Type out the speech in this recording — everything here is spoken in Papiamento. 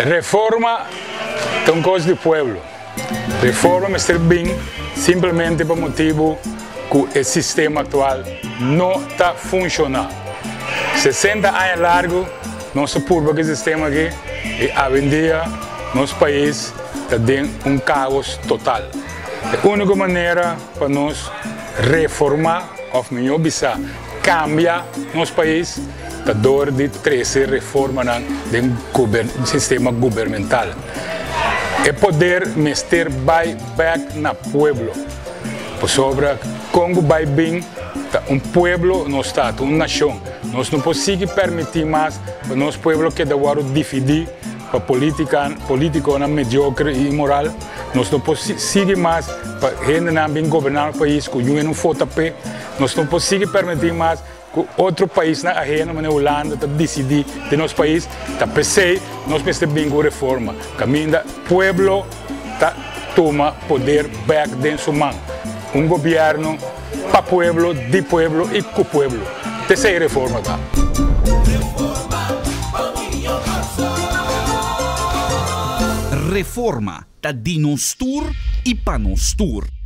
Reforma ta un kos di pueblo. Reforma mester bin simplemente pa motibu ku e sistema aktual no ta funshoná. 60 aña largu nos a purba ku e sistema aki i awendia nos pais ta den un kaos total. E úniko manera pa nos reformá òf mihó bisá kambia nos pais ta dor di trese reformanan den sistema gubernamental. E poder mester bai bèk na pueblo, pasobra kon ku bai bin ta un pueblo nos ta, ta un nashon. Nos no por sigui permití mas pa nos pueblo keda wòrdu dividí pa politikonan mediokre i inmoral. Nos no por sigui mas pa hendenan bin goberná nos pais ku yun e no fota p'e. Nos no por sigui permití mas ku otro paisnan aheno manera Hulanda ta disidí den nos pais. Ta p'esei nos mester bin ku reforma kaminda pueblo ta tuma poder bèk den su man. Un gobièrnu pa pueblo, di pueblo i ku pueblo. T'esei reforma ta. Reforma ta di nos tur i pa nos tur.